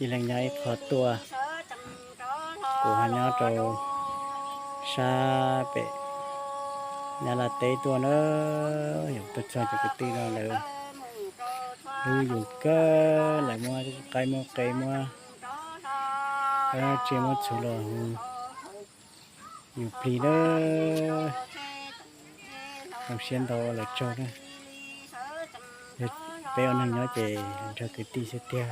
Ib leeg nyob ib qho tuaj, kuv ho nyob rau sab pem Nyab Laj teb tuaj na. Yog tuaj txog cov kwv tij no lawv hlub yus kawg, lawv muab qaib muab qe muab tsiaj muab txhuv los hu yus plig na. Zoo siab ntau lawv tsaug na. Peb ua neeg nyob ces nrog kwv tij xwb tiag.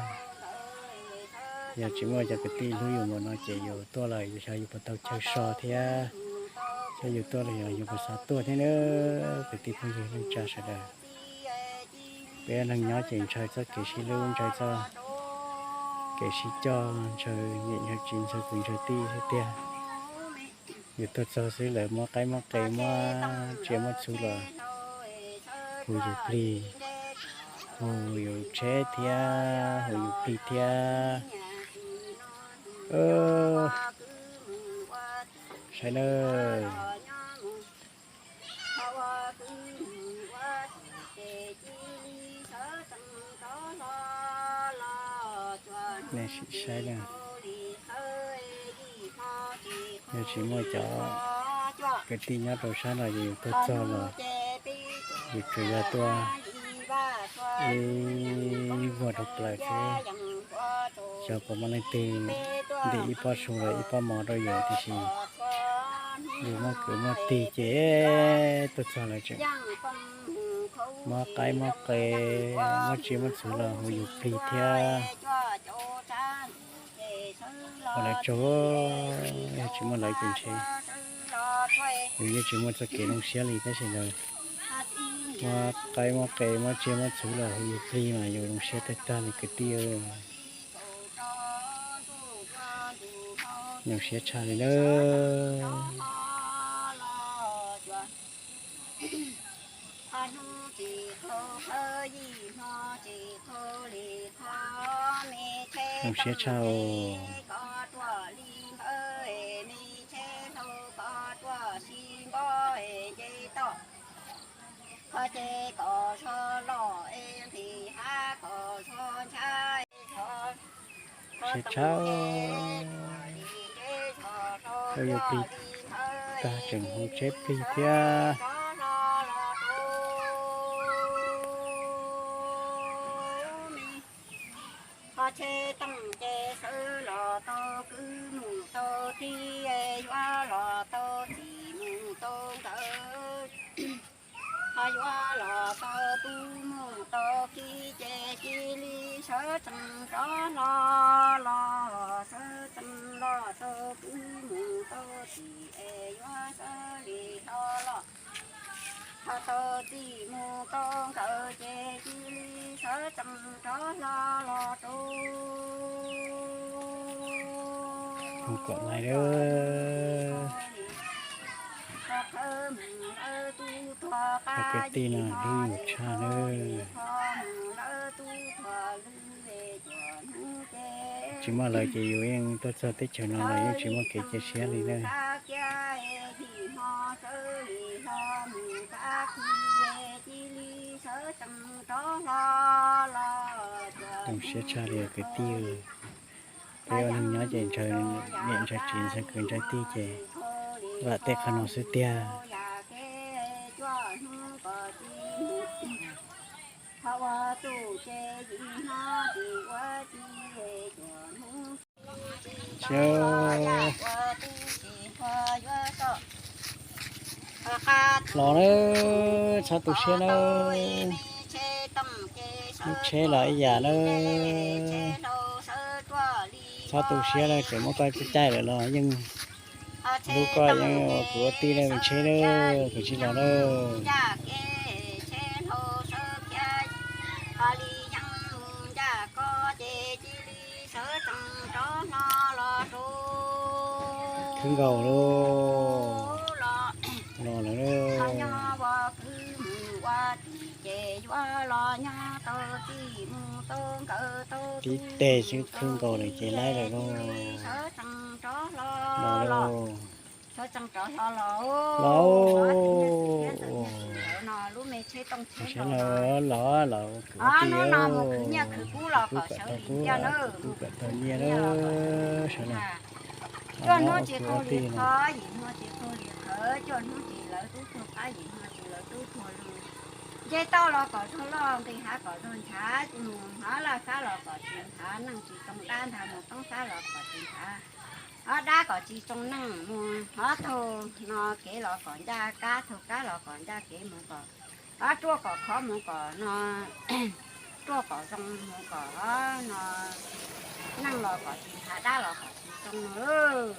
Yog tsis muaj cov kwv tij hlub yus npaum no ces yus tuaj los xyov yus puas tau chaw so thiab, xyov yus tuaj los yog yus puas xav tuaj thiab na. Kwv tij phooj ywg neej tsa sawv daws, peb ua neeg nyob ces ntshaw txoj kev sib hlub, ntshaw txoj kev sib coj, ntshaw niam ntshaw txiv, ntshaw kwv ntshaw tij xwb tiag. Yus tuaj txog xwb lawv muab qaib muab qe muab tsiaj muab txhuv los hu yus plig, hu yus tsheb thiab hu yus plig thiab. Saib nawb. Nej sim saib na. Yog tsis muaj cov kwv tij nyob rau sab no ces yus tuaj txog los yus tsuas yog tuaj ib vuag rau plaws xwb. Xyov puas muaj leej twg ntim ib pob su los ib pob mov rau yus, tiam sis yus muaj kwv muaj tij ces tuaj txog lawv tseem muab qaib muab qe, muab tsiaj muab txhuv los hu yus plig thiab. Ua lawv tsaug, yog tsis muaj lawv ces ntshe yus yeej tsis muaj txoj kev zoo siab li, tab sis lawv muab qaib muab qe muab tsiaj muab txhuv los hu yus plig mas yus zoo siab tag tag li kwv tij. Zoo siab tshaj li na. Zoo siab tshaj os. Siab tshaj, hu yus plig tag tseem hu tsheb plig thiab. Qhov tsheb tooj ces sawv los tau kwv mus tau tij, yuav los tau txim mus tau nkawm, ho yuav los tau tub mus tau kiv ces cia li sawv tsees rov hlo los, sawv tsees los tau kwv mus tau txim es yuav sawv li hlo los, ho tau txim mus tau nkawm ces cia li sawv tsees rov hlo los rau kom lais lawm. Cov kwv tij no hlub yus tshaj nawb. Tsis muaj lawv ces yus yeej tuaj txog teb chaws no los yeej tsis muaj kev cia siab li na. Zoo siab tshaj li kwv tij. Peb ua neeg nyob ces ntshaw niam ntshaw txiv ntshaw kwv ntshaw tij ces vam tej qhov no xwb tiag. Los nawb, txhob tu siab nawb. Lub tsheb los ib yam nawb. Txhob tu siab nawb, tseem muab koj caij lawm los yeej hlub koj, yeej ua kwv ua tij nawb, me tsheb nawb, kuv tsis los nawb. Khwb nkaus lauj. Los lawm. Tib teg xwb khwb nkaus lawm ces laib lawm lauj. Los lauj. Txhob tso rov hlo los, los, no lub me tsheb tooj tsheb hlau los, los, hnub no mus khwv nyiaj khwv kub los kom sawv dim ncaj na, mus khwv nyiaj los kom sawv dim ncaj. Cuaj hnub tsis qaug li qhov, yim hnub tsis qaug li qhawv, cuaj hnub tsis lawv tub tuag qab, yim hnub tsis lawv tub tuag lw. Nce toj los kom zog loj, nqis hav kom zog ntshav, mus hov laj fab los kom tsis ntshav, neej tsis tsoo dab ntshav, mus toob fab los kom tsis ntshav, hov dab kom tsis tsoo neej, mus hov taug no kev los kom ncaj kab, taug kab los kom ncaj kev, mus kom hov ruaj kom khov, mus kom no ruaj kom zoo, mus kom hov no neej los kom tsis ntshav, dab los kom tsis tsoo.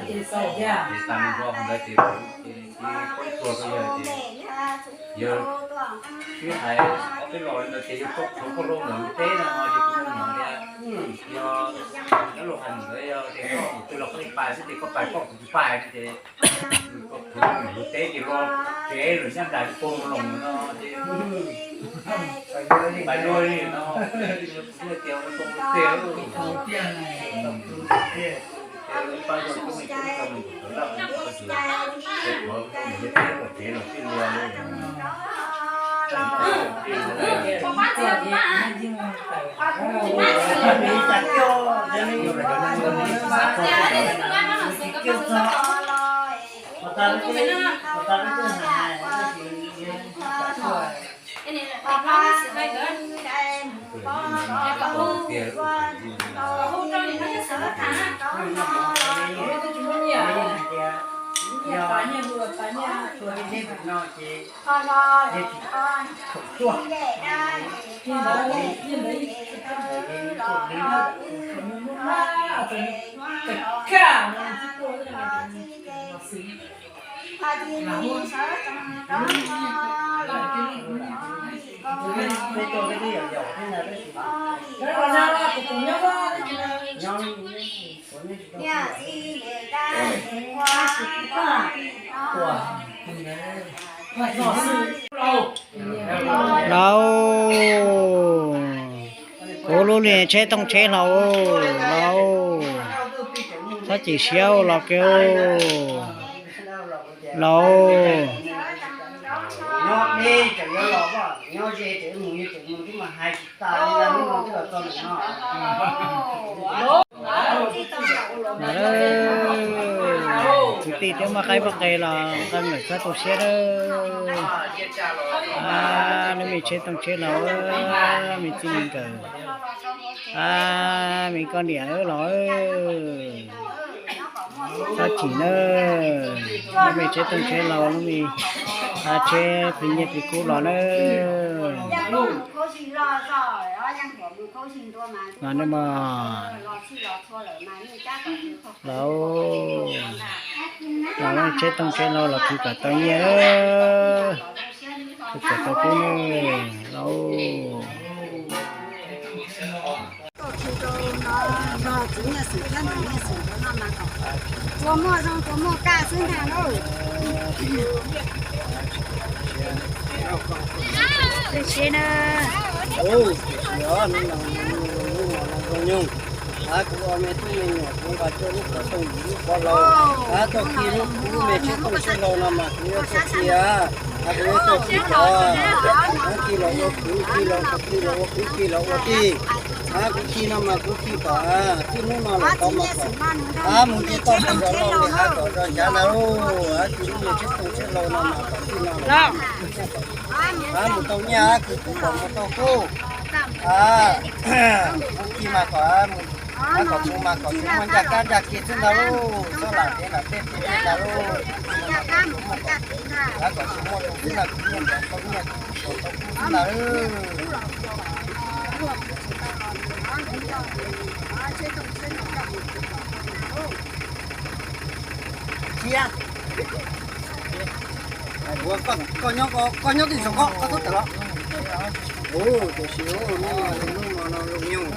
Tsis tau thiab. Yog twb hais ob peb los li ntawd ces yog koj txhoov koj loj ntawm lub teb no ces kuv mus no tias, yog lawv luag hais ntawd yog tias koj mus twg los koj ib pais xwb ces koj pais koj, kuv tsis pais no ces koj txhoov mus lub teb ces los tsev lawm nyab nrais puag mus loos no ces pais dua li no, tias ua tau tiag. Lauj, kuv lub niag tsheb tooj tsheb hlau lauj, txhob tsis siab los kiag lauj. Kwv tij thiab muaj qaib muaj qe los nqa lawm txhob tu siab nawb. Lub me tsheb tooj tsheb hlau, me txij me nkawm, me koj niam los txhob chim nawb. Lub me tsheb tooj tsheb hlau, lub me tsheb plig nyiaj plig kub los nawb. Los nawb mog. Los, los tsheb tooj tsheb hlau los khwv kom tau nyiaj, khwv kom tau kub nawb lauj. Nyiaj xwm thiab nyiaj xwm no mas kom tsuas muaj zoo tsuas muaj kaj xwb ntag lauj. Tam sim na, hnub no zoo nyoog, kuv ua me tub me nyuam kuv nqa cuaj lub qhov rooj yim lub qhov laus, tau khi lub me tsheb rooj tsheb laus no mas kuv yuav tuaj khi, kuv yuav tuaj khi tod, khi los ua kwv, khi los, khi los ua kwv, khi los ua tij. Kuv khi no mas kuv khi kom txij hnub no los tod mas kom mus nce toj mus zov loj li hav kom zov nchav ntag lauj. Khi lub me tsheb rooj tsheb laus no mas kom txij no los mus tau nyiaj, khi kuv kom mus tau kub. Kuv khi mas kom, kom mus mas kom tsis muaj ncaj kab ncaj ke xwb ntag lauj, txhob lam dev lam tej ntag lauj. Kom tsis muaj tus xwb ntag, kuv nyiaj ntawd tau nyiaj kuv tau kub xwb ntag lauj. Koj nyob, koj nyob twj saum koj, koj txhob tawm los. Tiam sis hnub no zoo nyoog,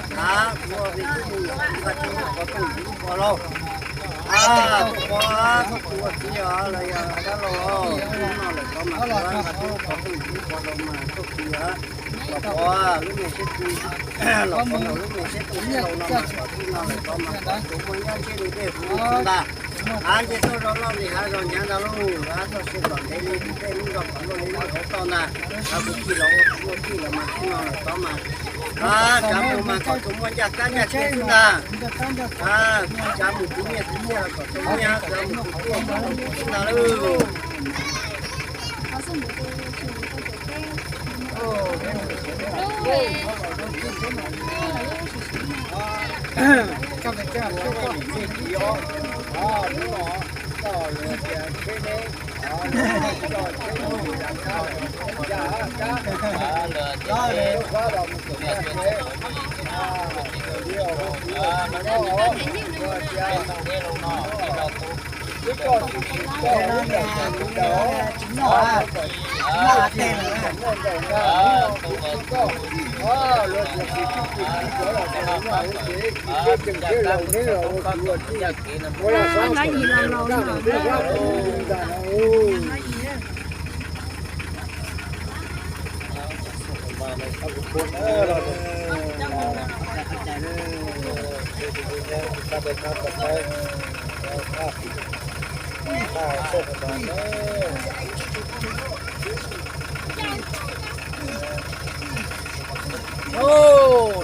kuv ua me tub me nyuam kuv nqa cuaj lub qhov rooj yim lub qhov laus, tuaj pov, tuaj pov txiv los yog dab laug, hnub no lawm tod mas kuv nqa cuaj lub qhov rooj yim lub qhov laus mas tuaj khi los pov lub me tsheb, los pov lub me tsheb rooj tsheb laus no mas kom txij no lawm tod mas kom tsuas muaj nyab ntseb li dej huv li txhuv ntag. Av nce toj zov loj li hav zov nchav ntag lauj, av txoj sia kom ntev li tus dej lub nrog kom luaj li lub hauv toj ntag. Av kuv khi los ua kwv ua tij los mas txij no lawm tod mas, av tsav mus mas kom tsuas muaj ncaj kab ncaj ke xwb ntag. Av tsav mus kwv nyiaj kwv txiaj los kom tsuas muaj, tsav mus kwv txiaj kom tsuas muaj xwb ntag lauj.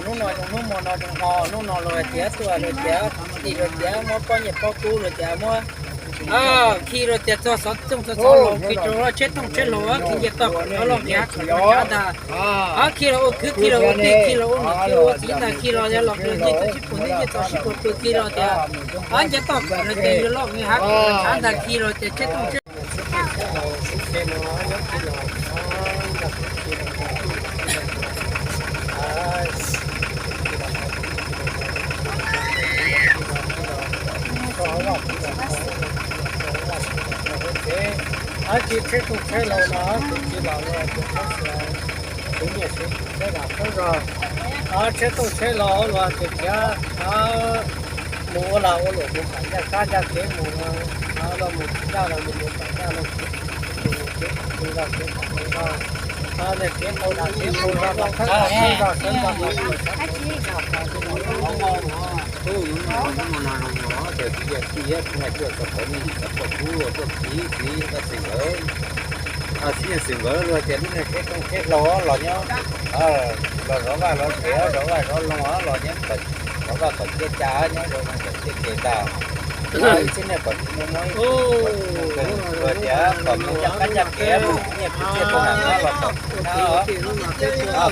Hnub no zoo hnub mo no zoo ho, hnub no luag tiav tuaj luag tiav, tim luag tiav muab pob nyiaj pob kub luag tiav muab, khi luag tiav txog xov tooj txog xov laus khi rau tsheb tooj tsheb laus khi nce toj kom loj nqis hav kom tsav ntag. Khi los ua kwv khi los ua tij khi los ua niam khi los ua txiv ntag khi los yog los nce toj sib puag nce toj sib puag pw khi los tias, nce toj kom luag tias yuav loj nqis hav kom tsav ntag khi los tias tsheb tooj tsheb Ab tsi tsheb rooj tsheb laus no kuv tsis los ua tus tsheb xwm, kuv nyiam siv tsheb lam tsheb zog. Ab tsheb rooj tsheb laus los tias tiav, mus ua lag ua luam mus kam ncaj kab ncaj kev mus, los mus tsis ncaj los mus kam ncaj los mus kev mus kev mus zog kev mus zog, kev mus zog, kev mus zog los thawb zog thawb zog thawb zog los Hnub no zoo no ces kuv yog tij thiab kuv hais tuaj txog qhov me nyuam txog poj kub tuaj txiv txiv xeem nkawd, txiv xeem nkawd luag tias lub niag tsheb rooj tsheb laus los nyob, los zov vaj zov tsev zov vaj zov loog los nyob, zov vaj kom cia cas nyob zov loog kom cia ces ntag. Ib txhia niag kom tsis muaj mob ib txhia luag tias kom mus ncaj qab ncaj kev mus nyiaj kwv txhiaj tau nram no los kom na,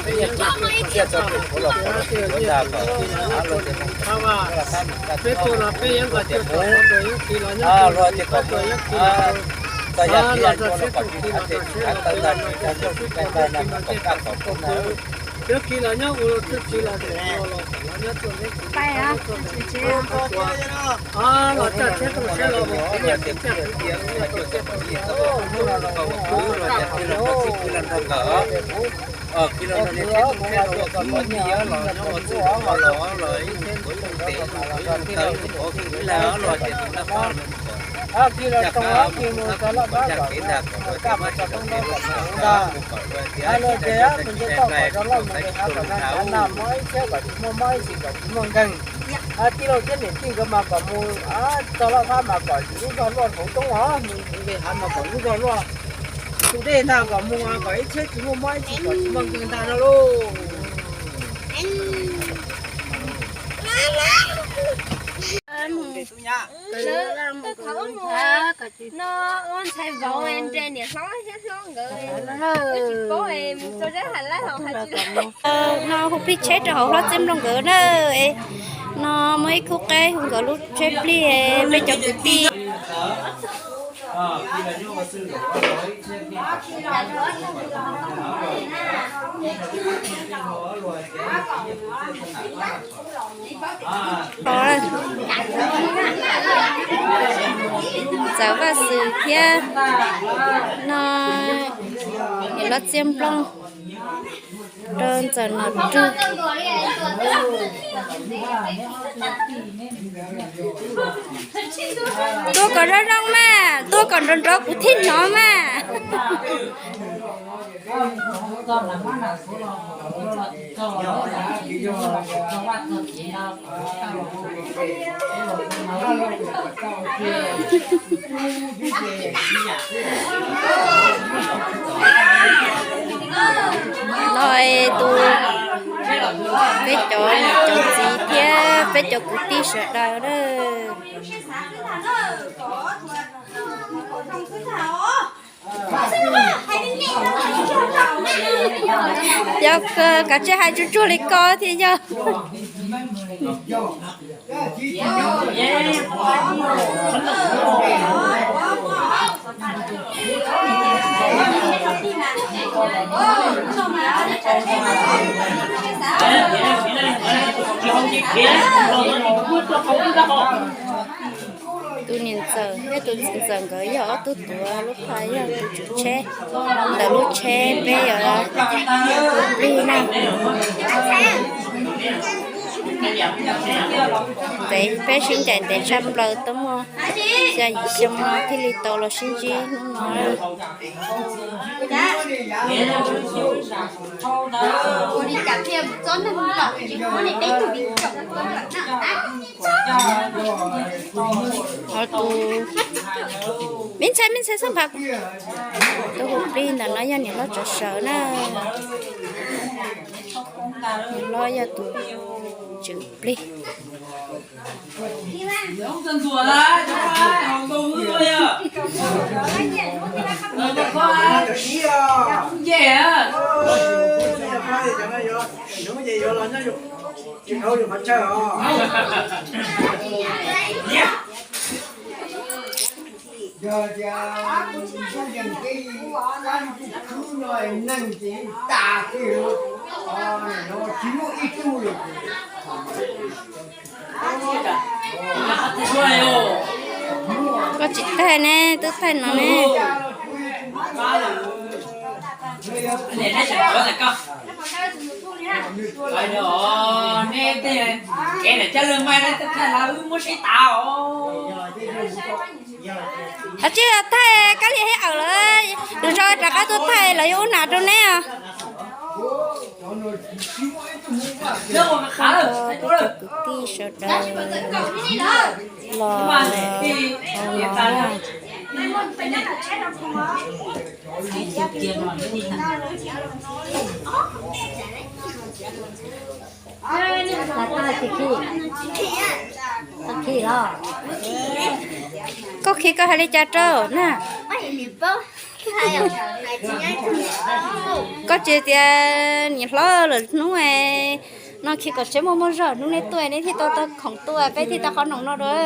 nyiaj kwv txhiaj txog tus kuv los kom los tsis yuav ntag kom luag tias luag tias kom mus txog yam li yam tua los kom tsis txhob tsis txhob tawg ntag tsis txhob txhob kaj kom pub ntag. Los txaj tsheb rooj tsheb laus mus tiv nyiaj kwv txhiaj kwv txhiaj tus nyiaj tua txiaj tus hnub no los ua kwv los tias kwv los nrog txij kwv los nrog nkawm, kwv los nrog niag tsheb rooj tsheb laus ua kwv ua tij los nyob ua txwj ua los los ib txhia Kis los tau kis mus rau laj kab kom kaj mus tso toob no kom ntag. Luag tias mus nce toj kom zoo loj mus nqis hav kom zoo tsav nag, mob ib txhiab kom tsis muaj mob ib txhis kom tsis muaj nkeeg. Tij laug thiab niam tij nkawd mas kom mus txog laj kab mas kom lub zog luaj hauv roob os, mus nqis hav mas kom lub zog luaj tus dej ntag, kom mus kom ib txhiab tsis muaj mob ib txhis kom tsis muaj nkeeg ntag no lauj. No ua ntxhais vauv nres niam hlob thiab hlob nkawd, wb tsis paub mus tso zab has lab hauv has tsis. No hu plig tsheb rau hauv hlob Txiaj Nplooj nkawd na. No muaj ib khub qaib hu nkawd lub tsheb plig, peb cov kwv tij. Ntxawm Vaj Xwm thiab no niam hlob Txiaj Nplooj rau ntxawm Nom Rwg. Tua kom zoo zoo mas, tua kom nrov nrov kuv thiaj hnov mas. No es tus, peb cov niam cov txiv thiab peb cov kwv tij sawv daws na. Yog kav tsij hais tsuag tsuag li ko thiaj yog. Tus niam ntxawm thiab tus txiv ntxawm nkawd yog ob tug tuav lub phaj, yog tus tswv tsheb ntawm lub tsheb peb yuav hu plig na. Ntev, peb sib ncaim ntev tshaj plaws, twb muaj xya yim xyoo no thiaj li tau los sib ntsib hnub no. Tus, me ntxhais, me ntxhais xab nphav, tus hu plig ntawm no yog niam hlob Tsov Sawv na. Niam hlob yog tus tswv plig. Yog tias yees tej kab ntug khwb no neeg ces tas kiag, tsis muaj ib tug li. Koj tsis thaij ne, twb thaij no ne. Thaij tsis thaij, kab li hib awm lawm, lwm zaus rov qab tuaj thaij los yuav ub nam rau neb os. Kwv tij sawv daws los, koj khi koj hais li cas rau na? Koj tsis tias niam hlob lawm hnub no khi kom tseeb muaj muaj zog, hnub neb tuaj neb thiaj tau tau khoom tuaj peb thiaj tau qhov noom no dua.